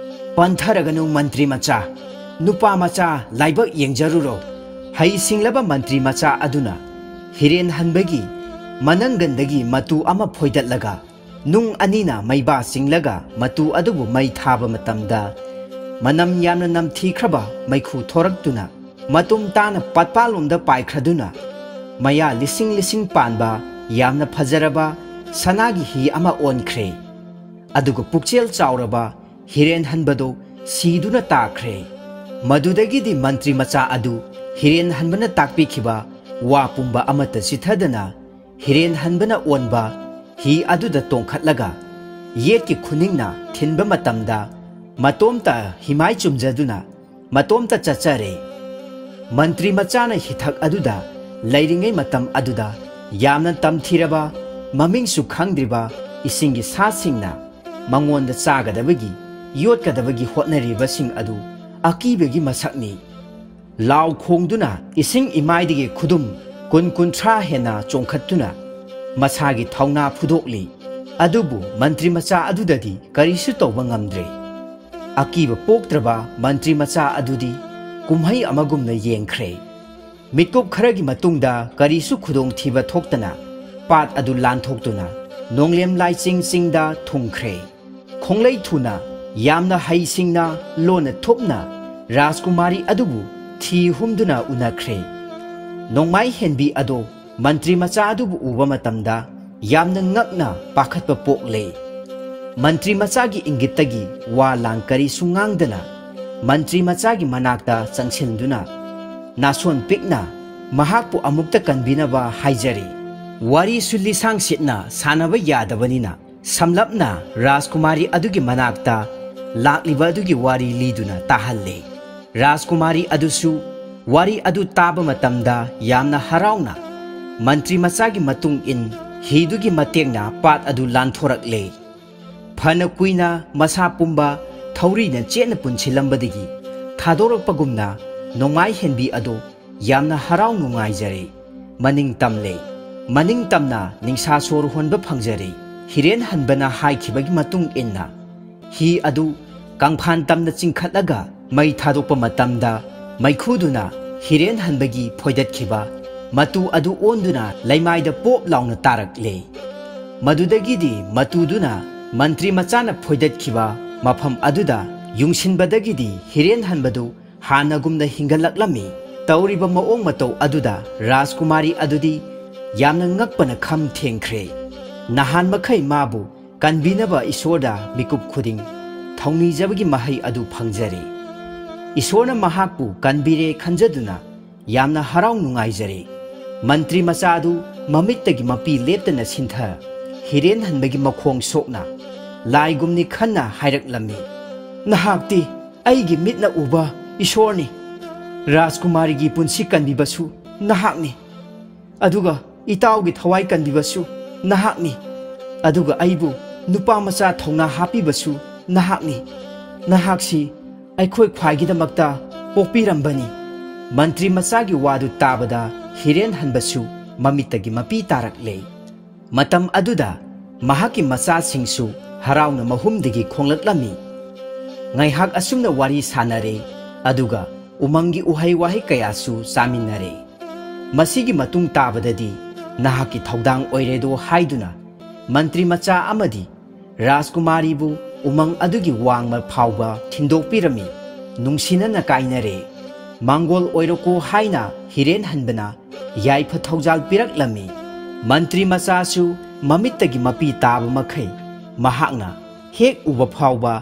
ꯄꯟꯊꯔꯒꯅꯨ ꯃꯟꯇ꯭ꯔꯤ ꯃꯆꯥ, ꯅꯨꯄꯥ ꯃꯆꯥ ꯂꯥꯏꯕꯛ ꯌꯦꯡꯖꯔꯨꯔꯣ꯫ ꯍꯩꯁꯤꯡꯂꯕ ꯃꯟꯇ꯭ꯔꯤ ꯃꯆꯥ ꯑꯗꯨꯅ ꯍꯤꯔꯦꯟ ꯍꯟꯕꯒꯤ ꯃꯅꯪꯒꯟꯗꯒꯤ ꯃꯇꯨ ꯑꯃ ꯐꯣꯏꯗꯠꯂꯒ ꯅꯨꯡ ꯑꯅꯤꯅ ꯃꯩꯕꯥ ꯆꯤꯡꯂꯒ ꯃꯇꯨ ꯑꯗꯨꯕꯨ ꯃꯩ ꯊꯥꯕ ꯃꯇꯝꯗ ꯃꯅꯝ ꯌꯥꯝꯅ ꯅꯝꯊꯤꯈ꯭ꯔꯕ ꯃꯩꯈꯨ ꯊꯣꯔꯛꯇꯨꯅ ꯃꯇꯨꯝ ꯇꯥꯅ ꯄꯥꯠꯄꯥꯂꯣꯝꯗ ꯄꯥꯏꯈ꯭ꯔꯗꯨꯅ ꯃꯌꯥ ꯂꯤꯁꯤꯡ ꯂꯤꯁꯤꯡ ꯄꯥꯟꯕ ꯌꯥꯝꯅ ꯐꯖꯔꯕ ꯁꯅꯥꯒꯤ ꯍꯤ ꯑꯃ ꯑꯣꯟꯈ꯭ꯔꯦ꯫ ꯑꯗꯨꯒ ꯄꯨꯛꯆꯦꯜ ꯆꯥꯎꯔꯕ ꯍꯤꯔꯦꯟ ꯍꯟꯕꯗꯨ ꯁꯤꯗꯨꯅ ꯇꯥꯈ꯭ꯔꯦ꯫ ꯃꯗꯨꯗꯒꯤꯗꯤ ꯃꯟꯇ꯭ꯔꯤ ꯃꯆꯥ ꯑꯗꯨ ꯍꯤꯔꯦꯟ ꯍꯟꯕꯅ ꯇꯥꯛꯄꯤꯈꯤꯕ ꯋꯥ ꯄꯨꯝꯕ ꯑꯃꯠꯇ ꯆꯤꯊꯗꯅ ꯍꯤꯔꯦꯟ ꯍꯟꯕꯅ ꯑꯣꯟꯕ ꯍꯤ ꯑꯗꯨꯗ ꯇꯣꯡꯈꯠꯂꯒ ꯌꯦꯠꯀꯤ ꯈꯨꯅꯤꯡꯅ ꯊꯤꯟꯕ ꯃꯇꯝꯗ ꯃꯇꯣꯝꯇ ꯍꯤꯃꯥꯏ ꯆꯨꯝꯖꯗꯨꯅ ꯃꯇꯣꯝꯇ ꯆꯠꯆꯔꯦ꯫ ꯃꯟꯇ꯭ꯔꯤ ꯃꯆꯥꯅ ꯍꯤꯊꯛ ꯑꯗꯨꯗ ꯂꯩꯔꯤꯉꯩ ꯃꯇꯝ ꯑꯗꯨꯗ ꯌꯥꯝꯅ ꯇꯝꯊꯤꯔꯕ, ꯃꯃꯤꯡꯁꯨ ꯈꯪꯗ꯭ꯔꯤꯕ ꯏꯁꯤꯡꯒꯤ ꯁꯥꯁꯤꯡꯅ ꯃꯉꯣꯟꯗ ꯆꯥꯒꯗꯕꯒꯤ, ꯌꯣꯠꯀꯗꯕꯒꯤ ꯍꯣꯠꯅꯔꯤꯕꯁꯤꯡ ꯑꯗꯨ ꯑꯀꯤꯕꯒꯤ ꯃꯁꯛꯅꯤ꯫ ꯂꯥꯎ ꯈꯣꯡꯗꯨꯅ ꯏꯁꯤꯡ ꯏꯃꯥꯏꯗꯒꯤ ꯈꯨꯗꯨꯝ ꯀꯨꯟ ꯀꯨꯟꯊ꯭ꯔꯥ ꯍꯦꯟꯅ ꯆꯣꯡꯈꯠꯇꯨꯅ ꯃꯁꯥꯒꯤ ꯊꯧꯅꯥ ꯐꯨꯗꯣꯛꯂꯤ꯫ ꯑꯗꯨꯕꯨ ꯃꯟꯇ꯭ꯔꯤ ꯃꯆꯥ ꯑꯗꯨꯗꯗꯤ ꯀꯔꯤꯁꯨ ꯇꯧꯕ ꯉꯝꯗ꯭ꯔꯦ꯫ ꯑꯀꯤꯕ ꯄꯣꯛꯇ꯭ꯔꯕ ꯃꯟꯇ꯭ꯔꯤ ꯃꯆꯥ ꯑꯗꯨꯗꯤ ꯀꯨꯝꯍꯩ ꯑꯃꯒꯨꯝꯅ ꯌꯦꯡꯈ꯭ꯔꯦ꯫ ꯃꯤꯠꯀꯨꯞ ꯈꯔꯒꯤ ꯃꯇꯨꯡꯗ ꯀꯔꯤꯁꯨ ꯈꯨꯗꯣꯡꯊꯤꯕ ꯊꯣꯛꯇꯅ ꯄꯥꯠ ꯑꯗꯨ ꯂꯥꯟꯊꯣꯛꯇꯨꯅ ꯅꯣꯡꯂꯦꯝ ꯂꯥꯏꯆꯤꯡ ꯆꯤꯡꯗ ꯊꯨꯡꯈ꯭ꯔꯦ꯫ ꯈꯣꯡꯂꯩ ꯊꯨꯅ ꯌꯥꯝꯅ ꯍꯩꯁꯤꯡꯅ ꯂꯣꯟꯅ ꯊꯨꯞꯅ ꯔꯥꯖꯀꯨꯃꯥꯔꯤ ꯑꯗꯨꯕꯨ ꯊꯤ ꯍꯨꯝꯗꯨꯅ ꯎꯅꯈ꯭ꯔꯦ꯫ ꯅꯣꯡꯃꯥꯏ ꯍꯦꯟꯕꯤ ꯑꯗꯣ ꯃꯟꯇ꯭ꯔꯤ ꯃꯆꯥ ꯑꯗꯨꯕꯨ ꯎꯕ ꯃꯇꯝꯗ ꯌꯥꯝꯅ ꯉꯛꯅ ꯄꯥꯈꯠꯄ ꯄꯣꯛꯂꯦ꯫ ꯃꯟꯇ꯭ꯔꯤ ꯃꯆꯥꯒꯤ ꯏꯪꯒꯤꯠꯇꯒꯤ ꯋꯥ ꯂꯥꯡ ꯀꯔꯤꯁꯨ ꯉꯥꯡꯗꯅ ꯃꯟꯇ꯭ꯔꯤ ꯃꯆꯥꯒꯤ ꯃꯅꯥꯛꯇ ꯆꯪꯁꯤꯟꯗꯨꯅ ꯅꯥꯁꯣꯟ ꯄꯤꯛꯅ ꯃꯍꯥꯛꯄꯨ ꯑꯃꯨꯛꯇ ꯀꯟꯕꯤꯅꯕ ꯍꯥꯏꯖꯔꯤ꯫ ꯋꯥꯔꯤꯁꯨ ꯂꯤꯁꯥꯡ ꯁꯤꯠꯅ ꯁꯥꯟꯅꯕ ꯌꯥꯗꯕꯅꯤꯅ ꯁꯝꯂꯞꯅ ꯔꯥꯖꯀꯨꯃꯥꯔꯤ ꯑꯗꯨꯒꯤ ꯃꯅꯥꯛꯇ ꯂꯥꯛꯂꯤꯕ ꯑꯗꯨꯒꯤ ꯋꯥꯔꯤ ꯂꯤꯗꯨꯅ ꯇꯥꯍꯜꯂꯦ꯫ ꯔꯥꯖꯀꯨꯃꯥꯔꯤ ꯑꯗꯨꯁꯨ ꯋꯥꯔꯤ ꯑꯗꯨ ꯇꯥꯕ ꯃꯇꯝꯗ ꯌꯥꯝꯅ ꯍꯔꯥꯎꯅ ꯃꯟꯇ꯭ꯔꯤ ꯃꯆꯥꯒꯤ ꯃꯇꯨꯡ ꯏꯟ ꯍꯤꯗꯨꯒꯤ ꯃꯇꯦꯡꯅ ꯄꯥꯠ ꯑꯗꯨ ꯂꯥꯟꯊꯣꯔꯛꯂꯦ꯫ ꯐꯅ ꯀꯨꯏꯅ ꯃꯁꯥ ꯄꯨꯝꯕ ꯊꯧꯔꯤꯅ ꯆꯦꯠꯅ ꯄꯨꯟꯁꯤꯜꯂꯝꯕꯗꯒꯤ ꯊꯥꯗꯣꯔꯛꯄꯒꯨꯝꯅ ꯅꯣꯡꯃꯥꯏ ꯍꯦꯟꯕꯤ ꯑꯗꯨ ꯌꯥꯝꯅ ꯍꯔꯥꯎ ꯅꯨꯡꯉꯥꯏꯖꯔꯦ꯫ ꯃꯅꯤꯡ ꯇꯝꯂꯦ꯫ ꯃꯅꯤꯡ ꯇꯝꯅ ꯅꯤꯡꯁꯥ ꯁꯣꯔ ꯍꯣꯟꯕ ꯐꯪꯖꯔꯦ꯫ ꯍꯤꯔꯦꯟ ꯍꯟꯕꯅ ꯍꯥꯏꯈꯤꯕꯒꯤ ꯃꯇꯨꯡ ꯏꯟꯅ ꯍꯤ ꯑꯗꯨ ꯀꯪꯐꯥꯟ ꯇꯝꯅ ꯆꯤꯡꯈꯠꯂꯒ ꯃꯩ ꯊꯥꯗꯣꯛꯄ ꯃꯇꯝꯗ ꯃꯩꯈꯨꯗꯨꯅ ꯍꯤꯔꯦꯟ ꯍꯟꯕꯒꯤ ꯐꯣꯏꯗꯠꯈꯤꯕ ꯃꯇꯨ ꯑꯗꯨ ꯑꯣꯟꯗꯨꯅ ꯂꯩꯃꯥꯏꯗ ꯄꯣꯞ ꯂꯥꯎꯅ ꯇꯥꯔꯛꯂꯦ꯫ ꯃꯗꯨꯗꯒꯤꯗꯤ ꯃꯇꯨꯗꯨꯅ ꯃꯟꯇ꯭ꯔꯤ ꯃꯆꯥꯅ ꯐꯣꯏꯗꯠꯈꯤꯕ ꯃꯐꯝ ꯑꯗꯨꯗ ꯌꯨꯡꯁꯤꯟꯕꯗꯒꯤꯗꯤ ꯍꯤꯔꯦꯟ ꯍꯟꯕꯗꯨ ꯍꯥꯟꯅꯒꯨꯝꯅ ꯍꯤꯡꯒꯠꯂꯛꯂꯝꯃꯤ꯫ ꯇꯧꯔꯤꯕ ꯃꯑꯣꯡ ꯃꯇꯧ ꯑꯗꯨꯗ ꯔꯥꯖꯀꯨꯃꯥꯔꯤ ꯑꯗꯨꯗꯤ ꯌꯥꯝꯅ ꯉꯛꯄꯅ ꯈꯝ ꯊꯦꯡꯈ꯭ꯔꯦ꯫ ꯅꯍꯥꯟ ꯃꯈꯩ ꯃꯥꯕꯨ ꯀꯟꯕꯤꯅꯕ ꯏꯁꯣꯔꯗ ꯃꯤꯀꯨꯞ ꯈꯨꯗꯤꯡ ꯊꯧꯅꯤꯖꯕꯒꯤ ꯃꯍꯩ ꯑꯗꯨ ꯐꯪꯖꯔꯦ꯫ ꯏꯁꯣꯔꯅ ꯃꯍꯥꯛꯄꯨ ꯀꯟꯕꯤꯔꯦ ꯈꯟꯖꯗꯨꯅ ꯌꯥꯝꯅ ꯍꯔꯥꯎ ꯅꯨꯡꯉꯥꯏꯖꯔꯦ꯫ ꯃꯟꯇ꯭ꯔꯤ ꯃꯆꯥ ꯑꯗꯨ ꯃꯃꯤꯠꯇꯒꯤ ꯃꯄꯤ ꯂꯦꯞꯇꯅ ꯁꯤꯟꯊ ꯍꯤꯔꯦꯟ ꯍꯟꯕꯒꯤ ꯃꯈꯣꯡ ꯁꯣꯛꯅ ꯂꯥꯏꯒꯨꯝꯅꯤ ꯈꯟꯅ ꯍꯥꯏꯔꯛꯂꯝꯃꯤ, "ꯅꯍꯥꯛꯇꯤ ꯑꯩꯒꯤ ꯃꯤꯠꯅ ꯎꯕ ꯏꯁꯣꯔꯅꯤ꯫ ꯔꯥꯖꯀꯨꯃꯥꯔꯤꯒꯤ ꯄꯨꯟꯁꯤ ꯀꯟꯕꯤꯕꯁꯨ ꯅꯍꯥꯛꯅꯤ꯫ ꯑꯗꯨꯒ ꯏꯇꯥꯎꯒꯤ ꯊꯋꯥꯏ ꯀꯟꯕꯤꯕꯁꯨ ꯅꯍꯥꯛꯅꯤ꯫ ꯑꯗꯨꯒ ꯑꯩꯕꯨ ꯅꯨꯄꯥ ꯃꯆꯥ ꯊꯧꯅꯥ ꯍꯥꯞꯄꯤꯕꯁꯨ ꯅꯍꯥꯛꯅꯤ꯫ ꯅꯍꯥꯛꯁꯤ ꯑꯩꯈꯣꯏ ꯈ꯭ꯋꯥꯏꯒꯤꯗꯃꯛꯇ ꯄꯣꯛꯄꯤꯔꯝꯕꯅꯤ꯫ ꯃꯟꯇ꯭ꯔꯤ ꯃꯆꯥꯒꯤ ꯋꯥꯗꯨ ꯇꯥꯕꯗ ꯍꯤꯔꯦꯟ ꯍꯟꯕꯁꯨ ꯃꯃꯤꯠꯇꯒꯤ ꯃꯄꯤ ꯇꯥꯔꯛꯂꯦ꯫ ꯃꯇꯝ ꯑꯗꯨꯗ ꯃꯍꯥꯛꯀꯤ ꯃꯆꯥꯁꯤꯡꯁꯨ ꯍꯔꯥꯎꯅ ꯃꯍꯨꯝꯗꯒꯤ ꯈꯣꯡꯂꯛꯂꯝꯃꯤ꯫ ꯉꯥꯏꯍꯥꯛ ꯑꯁꯨꯝꯅ ꯋꯥꯔꯤ ꯁꯥꯟꯅꯔꯦ, ꯑꯗꯨꯒ ꯎꯃꯪꯒꯤ ꯎꯍꯩ ꯋꯥꯍꯩ ꯀꯌꯥꯁꯨ ꯆꯥꯃꯤꯟꯅꯔꯦ꯫ ꯃꯁꯤꯒꯤ ꯃꯇꯨꯡ ꯇꯥꯕꯗꯗꯤ ꯅꯍꯥꯛꯀꯤ ꯊꯧꯗꯥꯡ ꯑꯣꯏꯔꯦꯗꯣ ꯍꯥꯏꯗꯨꯅ ꯃꯟꯇ꯭ꯔꯤ ꯃꯆꯥ ꯑꯃꯗꯤ ꯔꯥꯖꯀꯨꯃꯥꯔꯤꯕꯨ ꯎꯃꯪ ꯑꯗꯨꯒꯤ ꯋꯥꯡꯃ ꯐꯥꯎꯕ ꯊꯤꯟꯗꯣꯛꯄꯤꯔꯝꯃꯤ꯫ ꯅꯨꯡꯁꯤꯅꯅ ꯀꯥꯏꯅꯔꯦ꯫ ꯃꯥꯡꯒꯣꯜ ꯑꯣꯏꯔꯣꯀꯣ ꯍꯥꯏꯅ ꯍꯤꯔꯦꯟ ꯍꯟꯕꯅ ꯌꯥꯏꯐ ꯊꯧꯖꯥꯜ ꯄꯤꯔꯛꯂꯝꯃꯤ꯫ ꯃꯟꯇ꯭ꯔꯤ ꯃꯆꯥꯁꯨ ꯃꯃꯤꯠꯇꯒꯤ ꯃꯄꯤ ꯇꯥꯕ ꯃꯈꯩ ꯃꯍꯥꯛꯅ ꯍꯦꯛ ꯎꯕ ꯐꯥꯎꯕ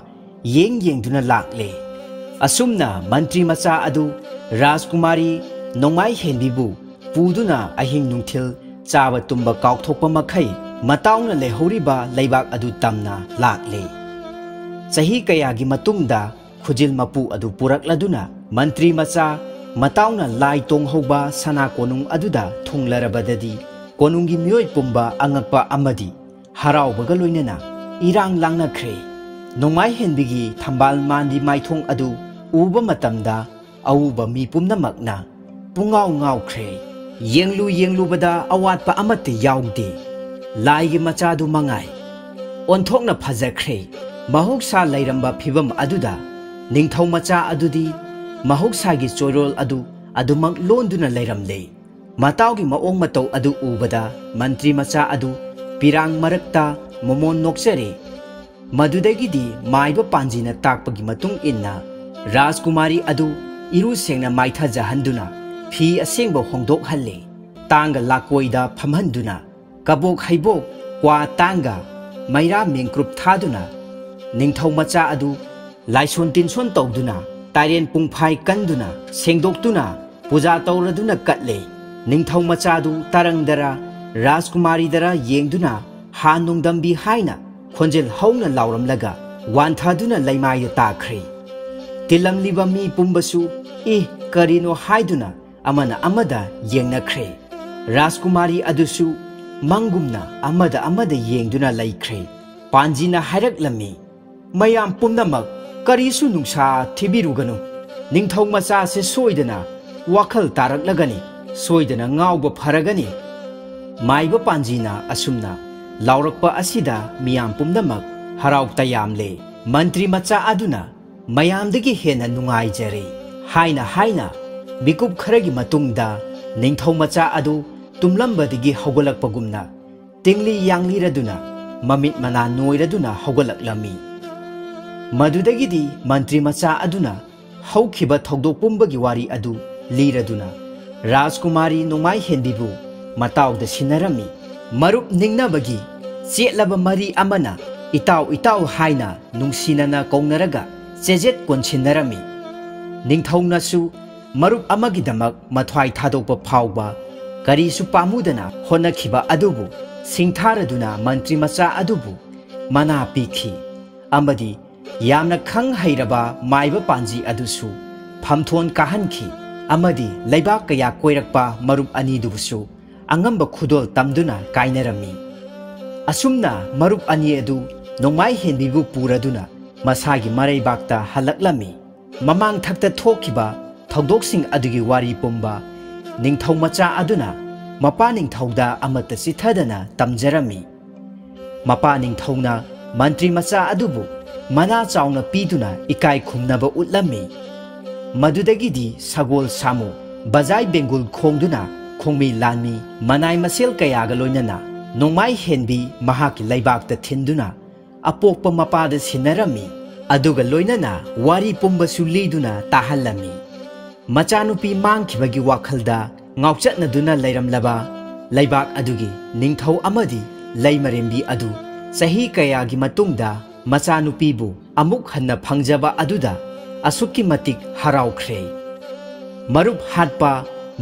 ꯌꯦꯡ ꯌꯦꯡꯗꯨꯅ ꯂꯥꯛꯂꯦ꯫ ꯑꯁꯨꯝꯅ ꯃꯟꯇ꯭ꯔꯤ ꯃꯆꯥ ꯑꯗꯨ ꯔꯥꯖꯀꯨꯃꯥꯔꯤ ꯅꯣꯡꯃꯥꯏ ꯍꯦꯟꯕꯤꯕꯨ ꯄꯨꯗꯨꯅ ꯑꯍꯤꯡ ꯅꯨꯡꯊꯤꯜ ꯆꯥꯕ ꯇꯨꯝꯕ ꯀꯥꯎꯊꯣꯛꯄ ꯃꯈꯩ ꯃꯇꯥꯎꯅ ꯂꯩꯍꯧꯔꯤꯕ ꯂꯩꯕꯥꯛ ꯑꯗꯨ ꯇꯝꯅ ꯂꯥꯛꯂꯦ꯫ ꯆꯍꯤ ꯀꯌꯥꯒꯤ ꯃꯇꯨꯡꯗ ꯈꯨꯖꯤꯜ ꯃꯄꯨ ꯑꯗꯨ ꯄꯨꯔꯛꯂꯗꯨꯅ ꯃꯟꯇ꯭ꯔꯤ ꯃꯆꯥ ꯃꯇꯥꯎꯅ ꯂꯥꯏ ꯇꯣꯡꯍꯧꯕ ꯁꯅꯥ ꯀꯣꯅꯨꯡ ꯑꯗꯨꯗ ꯊꯨꯡꯂꯔꯕꯗꯗꯤ ꯀꯣꯅꯨꯡꯒꯤ ꯃꯤꯑꯣꯏ ꯄꯨꯝꯕ ꯑꯉꯛꯄ ꯑꯃꯗꯤ ꯍꯔꯥꯎꯕꯒ ꯂꯣꯏꯅꯅ ꯏꯔꯥꯡ ꯂꯥꯡꯅꯈ꯭ꯔꯦ꯫ ꯅꯣꯡꯃꯥꯏ ꯍꯦꯟꯕꯤꯒꯤ ꯊꯝꯕꯥꯜ ꯃꯥꯟꯕꯤ ꯃꯥꯏꯊꯣꯡ ꯑꯗꯨ ꯎꯕ ꯃꯇꯝꯗ ꯑꯎꯕ ꯃꯤ ꯄꯨꯝꯅꯃꯛꯅ ꯄꯨꯡꯉꯥꯎ ꯉꯥꯎꯈ꯭ꯔꯦ꯫ ꯌꯦꯡꯂꯨ ꯌꯦꯡꯂꯨꯕꯗ ꯑꯋꯥꯠꯄ ꯑꯃꯠꯇ ꯌꯥꯎꯗꯦ꯫ ꯂꯥꯏꯒꯤ ꯃꯆꯥꯗꯨ ꯃꯉꯥꯏ꯫ ꯑꯣꯟꯊꯣꯛꯅ ꯐꯖꯈ꯭ꯔꯦ꯫ ꯃꯍꯧꯁꯥ ꯂꯩꯔꯝꯕ ꯐꯤꯕꯝ ꯑꯗꯨꯗ ꯅꯤꯡꯊꯧ ꯃꯆꯥ ꯑꯗꯨꯗꯤ ꯃꯍꯧꯁꯥꯒꯤ ꯆꯣꯏꯔꯣꯜ ꯑꯗꯨ ꯑꯗꯨꯃꯛ ꯂꯣꯟꯗꯨꯅ ꯂꯩꯔꯝꯂꯦ꯫ ꯃꯇꯥꯎꯒꯤ ꯃꯑꯣꯡ ꯃꯇꯧ ꯑꯗꯨ ꯎꯕꯗ ꯃꯟꯇ꯭ꯔꯤ ꯃꯆꯥ ꯑꯗꯨ ꯄꯤꯔꯥꯡ ꯃꯔꯛꯇ ꯃꯣꯃꯣꯟ ꯅꯣꯛꯆꯔꯦ꯫ ꯃꯗꯨꯗꯒꯤꯗꯤ ꯃꯥꯏꯕ ꯄꯥꯟꯖꯤꯅ ꯇꯥꯛꯄꯒꯤ ꯃꯇꯨꯡ ꯏꯟꯅ ꯔꯥꯖꯀꯨꯃꯥꯔꯤ ꯑꯗꯨ ꯏꯔꯨ ꯁꯦꯡꯅ ꯃꯥꯏꯊꯖꯍꯟꯗꯨꯅ ꯐꯤ ꯑꯁꯦꯡꯕ ꯍꯣꯡꯗꯣꯛꯍꯜꯂꯦ꯫ ꯇꯥꯡꯒ ꯂꯥꯀꯣꯏꯗ ꯐꯝꯍꯟꯗꯨꯅ ꯀꯕꯣꯛ ꯍꯩꯕꯣꯛ, ꯀ꯭ꯋꯥ ꯇꯥꯡꯒ, ꯃꯩꯔꯥ ꯃꯦꯡꯀ꯭ꯔꯨꯞ ꯊꯥꯗꯨꯅ ꯅꯤꯡꯊꯧ ꯃꯆꯥ ꯑꯗꯨ ꯂꯥꯏꯁꯣꯟ ꯇꯤꯟꯁꯣꯟ ꯇꯧꯗꯨꯅ, ꯇꯥꯏꯔꯦꯟ ꯄꯨꯡꯐꯥꯏ ꯀꯟꯗꯨꯅ, ꯁꯦꯡꯗꯣꯛꯇꯨꯅ, ꯄꯨꯖꯥ ꯇꯧꯔꯗꯨꯅ ꯀꯠꯂꯦ꯫ ꯅꯤꯡꯊꯧ ꯃꯆꯥꯗꯨ ꯇꯔꯪꯗꯔ, ꯔꯥꯖꯀꯨꯃꯥꯔꯤꯗꯔ ꯌꯦꯡꯗꯨꯅ, "ꯍꯥ ꯅꯣꯡꯗꯝꯕꯤ" ꯍꯥꯏꯅ ꯈꯣꯟꯖꯦꯜ ꯍꯧꯅ ꯂꯥꯎꯔꯝꯂꯒ ꯋꯥꯟꯊꯗꯨꯅ ꯂꯩꯃꯥꯏꯗ ꯇꯥꯈ꯭ꯔꯦ꯫ ꯇꯤꯜꯂꯝꯂꯤꯕ ꯃꯤ ꯄꯨꯝꯕꯁꯨ "ꯏ, ꯀꯔꯤꯅꯣ?" ꯍꯥꯏꯗꯨꯅ ꯑꯃꯅ ꯑꯃꯗ ꯌꯦꯡꯅꯈ꯭ꯔꯦ꯫ ꯔꯥꯖꯀꯨꯃꯥꯔꯤ ꯑꯗꯨꯁꯨ ꯃꯪꯒꯨꯝꯅ ꯑꯃꯗ ꯑꯃꯗ ꯌꯦꯡꯗꯨꯅ ꯂꯩꯈ꯭ꯔꯦ꯫ ꯄꯥꯟꯖꯤꯅ ꯍꯥꯏꯔꯛꯂꯝꯃꯤ, "ꯃꯌꯥꯝ ꯄꯨꯝꯅꯃꯛ ꯀꯔꯤꯁꯨ ꯅꯨꯡꯁꯥ ꯊꯤꯕꯤꯔꯨꯒꯅꯨ꯫ ꯅꯤꯡꯊꯧ ꯃꯆꯥꯁꯦ ꯁꯣꯏꯗꯅ ꯋꯥꯈꯜ ꯇꯥꯔꯛꯂꯒꯅꯤ, ꯁꯣꯏꯗꯅ ꯉꯥꯎꯕ ꯐꯔꯒꯅꯤ꯫ ꯃꯥꯏꯕ ꯄꯥꯟꯖꯤꯅ ꯑꯁꯨꯝꯅ ꯂꯥꯎꯔꯛꯄ ꯑꯁꯤꯗ ꯃꯤꯌꯥꯝ ꯄꯨꯝꯅꯃꯛ ꯍꯔꯥꯎ ꯇꯌꯥꯝꯂꯦ꯫ ꯃꯟꯇ꯭ꯔꯤ ꯃꯆꯥ ꯑꯗꯨꯅ ꯃꯌꯥꯝꯗꯒꯤ ꯍꯦꯟꯅ ꯅꯨꯡꯉꯥꯏꯖꯔꯦ ꯍꯥꯏꯅ ꯍꯥꯏꯅ ꯃꯤꯀꯨꯞ ꯈꯔꯒꯤ ꯃꯇꯨꯡꯗ ꯅꯤꯡꯊꯧ ꯃꯆꯥ ꯑꯗꯨ ꯇꯨꯝꯂꯝꯕꯗꯒꯤ ꯍꯧꯒꯠꯂꯛꯄꯒꯨꯝꯅ ꯇꯤꯡꯂꯤ ꯌꯥꯡꯂꯤꯔꯗꯨꯅ ꯃꯃꯤꯠ ꯃꯅꯥ ꯅꯣꯏꯔꯗꯨꯅ ꯍꯧꯒꯠꯂꯛꯂꯝꯃꯤ꯫ ꯃꯗꯨꯗꯒꯤꯗꯤ ꯃꯟꯇ꯭ꯔꯤ ꯃꯆꯥ ꯑꯗꯨꯅ ꯍꯧꯈꯤꯕ ꯊꯧꯗꯣꯛ ꯄꯨꯝꯕꯒꯤ ꯋꯥꯔꯤ ꯑꯗꯨ ꯂꯤꯔꯗꯨꯅ ꯔꯥꯖꯀꯨꯃꯥꯔꯤ ꯅꯣꯡꯃꯥꯏ ꯍꯦꯟꯕꯤꯕꯨ ꯃꯇꯥꯎꯗ ꯁꯤꯟꯅꯔꯝꯃꯤ꯫ ꯃꯔꯨꯞ ꯅꯤꯡꯅꯕꯒꯤ ꯆꯦꯠꯂꯕ ꯃꯔꯤ ꯑꯃꯅ ꯏꯇꯥꯎ ꯏꯇꯥꯎ ꯍꯥꯏꯅ ꯅꯨꯡꯁꯤꯅꯅ ꯀꯧꯅꯔꯒ ꯆꯦꯖꯦꯠ ꯀꯣꯟꯁꯤꯟꯅꯔꯝꯃꯤ꯫ ꯅꯤꯡꯊꯧꯅꯁꯨ ꯃꯔꯨꯞ ꯑꯃꯒꯤꯗꯃꯛ ꯃꯊ꯭ꯋꯥꯏ ꯊꯥꯗꯣꯛꯄ ꯐꯥꯎꯕ ꯀꯔꯤꯁꯨ ꯄꯥꯝꯃꯨꯗꯅ ꯍꯣꯠꯅꯈꯤꯕ ꯑꯗꯨꯕꯨ ꯁꯤꯡꯊꯥꯔꯗꯨꯅ ꯃꯟꯇ꯭ꯔꯤ ꯃꯆꯥ ꯑꯗꯨꯕꯨ ꯃꯅꯥ ꯄꯤꯈꯤ ꯑꯃꯗꯤ ꯌꯥꯝꯅ ꯈꯪ ꯍꯩꯔꯕ ꯃꯥꯏꯕ ꯄꯥꯟꯖꯤ ꯑꯗꯨꯁꯨ ꯐꯝꯊꯣꯟ ꯀꯥꯍꯟꯈꯤ ꯑꯃꯗꯤ ꯂꯩꯕꯥꯛ ꯀꯌꯥ ꯀꯣꯏꯔꯛꯄ ꯃꯔꯨꯞ ꯑꯅꯤꯗꯨꯕꯨꯁꯨ ꯑꯉꯝꯕ ꯈꯨꯗꯣꯜ ꯇꯝꯗꯨꯅ ꯀꯥꯏꯅꯔꯝꯃꯤ꯫ ꯑꯁꯨꯝꯅ ꯃꯔꯨꯞ ꯑꯅꯤ ꯑꯗꯨ ꯅꯣꯡꯃꯥꯏ ꯍꯦꯟꯕꯤꯕꯨ ꯄꯨꯔꯗꯨꯅ ꯃꯁꯥꯒꯤ ꯃꯔꯩꯕꯥꯛꯇ ꯍꯜꯂꯛꯂꯝꯃꯤ꯫ ꯃꯃꯥꯡ ꯊꯛꯇ ꯊꯣꯛꯈꯤꯕ ꯊꯧꯗꯣꯛꯁꯤꯡ ꯑꯗꯨꯒꯤ ꯋꯥꯔꯤ ꯄꯨꯝꯕ ꯅꯤꯡꯊꯧ ꯃꯆꯥ ꯑꯗꯨꯅ ꯃꯄꯥ ꯅꯤꯡꯊꯧꯗ ꯑꯃꯠꯇ ꯆꯤꯊꯗꯅ ꯇꯝꯖꯔꯝꯃꯤ꯫ ꯃꯄꯥ ꯅꯤꯡꯊꯧꯅ ꯃꯟꯇ꯭ꯔꯤ ꯃꯆꯥ ꯑꯗꯨꯕꯨ ꯃꯅꯥ ꯆꯥꯎꯅ ꯄꯤꯗꯨꯅ ꯏꯀꯥꯏ ꯈꯨꯝꯅꯕ ꯎꯠꯂꯝꯃꯤ꯫ ꯃꯗꯨꯗꯒꯤꯗꯤ ꯁꯒꯣꯜ ꯁꯥꯃꯨ, ꯕꯖꯥꯏ ꯕꯦꯡꯒꯨꯜ ꯈꯣꯡꯗꯨꯅ ꯈꯣꯡꯃꯤ ꯂꯥꯟꯃꯤ, ꯃꯅꯥꯏ ꯃꯁꯦꯜ ꯀꯌꯥꯒ ꯂꯣꯏꯅꯅ ꯅꯣꯡꯃꯥꯏ ꯍꯦꯟꯕꯤ ꯃꯍꯥꯛꯀꯤ ꯂꯩꯕꯥꯛꯇ ꯊꯤꯟꯗꯨꯅ ꯑꯄꯣꯛꯄ ꯃꯄꯥꯗ ꯁꯤꯟꯅꯔꯝꯃꯤ꯫ ꯑꯗꯨꯒ ꯂꯣꯏꯅꯅ ꯋꯥꯔꯤ ꯄꯨꯝꯕꯁꯨ ꯂꯤꯗꯨꯅ ꯇꯥꯍꯜꯂꯝꯃꯤ꯫ ꯃꯆꯥꯅꯨꯄꯤ ꯃꯥꯡꯈꯤꯕꯒꯤ ꯋꯥꯈꯜꯗ ꯉꯥꯎꯆꯠꯅꯗꯨꯅ ꯂꯩꯔꯝꯂꯕ ꯂꯩꯕꯥꯛ ꯑꯗꯨꯒꯤ ꯅꯤꯡꯊꯧ ꯑꯃꯗꯤ ꯂꯩꯃꯔꯦꯝꯕꯤ ꯑꯗꯨ ꯆꯍꯤ ꯀꯌꯥꯒꯤ ꯃꯇꯨꯡꯗ ꯃꯆꯥꯅꯨꯄꯤꯕꯨ ꯑꯃꯨꯛ ꯍꯟꯅ ꯐꯪꯖꯕ ꯑꯗꯨꯗ ꯑꯁꯨꯛꯀꯤ ꯃꯇꯤꯛ ꯍꯔꯥꯎꯈ꯭ꯔꯦ꯫ ꯃꯔꯨꯞ ꯍꯥꯠꯄ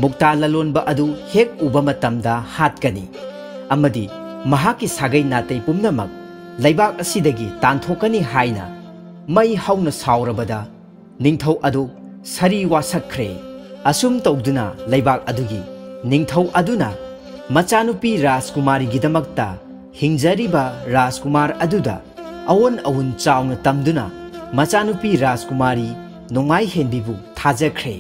ꯃꯨꯛꯇꯥ ꯂꯂꯣꯟꯕ ꯑꯗꯨ ꯍꯦꯛ ꯎꯕ ꯃꯇꯝꯗ ꯍꯥꯠꯀꯅꯤ ꯑꯃꯗꯤ ꯃꯍꯥꯛꯀꯤ ꯁꯥꯒꯩ ꯅꯥꯇꯩ ꯄꯨꯝꯅꯃꯛ ꯂꯩꯕꯥꯛ ꯑꯁꯤꯗꯒꯤ ꯇꯥꯟꯊꯣꯛꯀꯅꯤ ꯍꯥꯏꯅ ꯃꯩ ꯍꯧꯅ ꯁꯥꯎꯔꯕꯗ ꯅꯤꯡꯊꯧ ꯑꯗꯨ ꯁꯥꯔꯤ ꯋꯥꯁꯛꯈ꯭ꯔꯦ꯫ ꯑꯁꯨꯝ ꯇꯧꯗꯨꯅ ꯂꯩꯕꯥꯛ ꯑꯗꯨꯒꯤ ꯅꯤꯡꯊꯧ ꯑꯗꯨꯅ ꯃꯆꯥꯅꯨꯄꯤ ꯔꯥꯖꯀꯨꯃꯥꯔꯤꯒꯤꯗꯃꯛꯇ ꯍꯤꯡꯖꯔꯤꯕ ꯔꯥꯖꯀꯨꯃꯥꯔ ꯑꯗꯨꯗ ꯑꯑꯣꯟ ꯑꯋꯨꯟ ꯆꯥꯎꯅ ꯇꯝꯗꯨꯅ ꯃꯆꯥꯅꯨꯄꯤ ꯔꯥꯖꯀꯨꯃꯥꯔꯤ ꯅꯣꯡꯃꯥꯏ ꯍꯦꯟꯕꯤꯕꯨ ꯊꯥꯖꯈ꯭ꯔꯦ꯫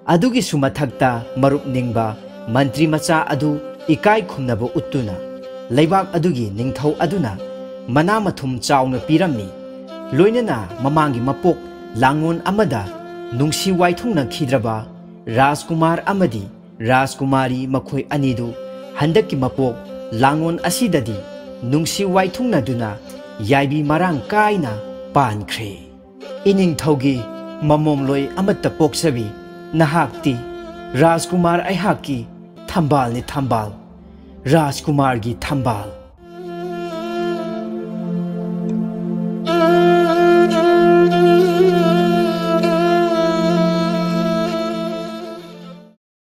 ꯑꯗꯨꯒꯤꯁꯨ ꯃꯊꯛꯇ ꯃꯔꯨꯞ ꯅꯤꯡꯕ ꯃꯟꯇ꯭ꯔꯤ ꯃꯆꯥ ꯑꯗꯨ ꯏꯀꯥꯏ ꯈꯨꯝꯅꯕ ꯎꯠꯇꯨꯅ ꯂꯩꯕꯥꯛ ꯑꯗꯨꯒꯤ ꯅꯤꯡꯊꯧ ꯑꯗꯨꯅ ꯃꯅꯥ ꯃꯊꯨꯝ ꯆꯥꯎꯅ ꯄꯤꯔꯝꯃꯤ꯫ ꯂꯣꯏꯅꯅ ꯃꯃꯥꯡꯒꯤ ꯃꯄꯣꯛ ꯂꯥꯡꯉꯣꯟ ꯑꯃꯗ ꯅꯨꯡꯁꯤ ꯋꯥꯏꯊꯨꯡꯅꯈꯤꯗ꯭ꯔꯕ ꯔꯥꯖꯀꯨꯃꯥꯔ ꯑꯃꯗꯤ ꯔꯥꯖꯀꯨꯃꯥꯔꯤ ꯃꯈꯣꯏ ꯑꯅꯤꯗꯨ ꯍꯟꯗꯛꯀꯤ ꯃꯄꯣꯛ ꯂꯥꯡꯉꯣꯟ ꯑꯁꯤꯗꯗꯤ ꯅꯨꯡꯁꯤ ꯋꯥꯏꯊꯨꯡꯅꯗꯨꯅ ꯌꯥꯏꯕꯤ ꯃꯔꯥꯡ ꯀꯥꯏꯅ ꯄꯥꯟꯈ꯭ꯔꯦ꯫ ꯏꯅꯤꯡꯊꯧꯒꯤ ꯃꯃꯣꯝꯂꯣꯏ ꯑꯃꯠꯇ ꯄꯣꯛꯆꯕꯤ ꯅꯍꯥꯛꯇꯤ ꯔꯥꯖꯀꯨꯃꯥꯔ ꯑꯩꯍꯥꯛꯀꯤ ꯊꯝꯕꯥꯜꯅꯤ ꯊꯝꯕꯥꯜ, ꯔꯥꯖꯀꯨꯃꯥꯔꯒꯤ ꯊꯝꯕꯥꯜ꯫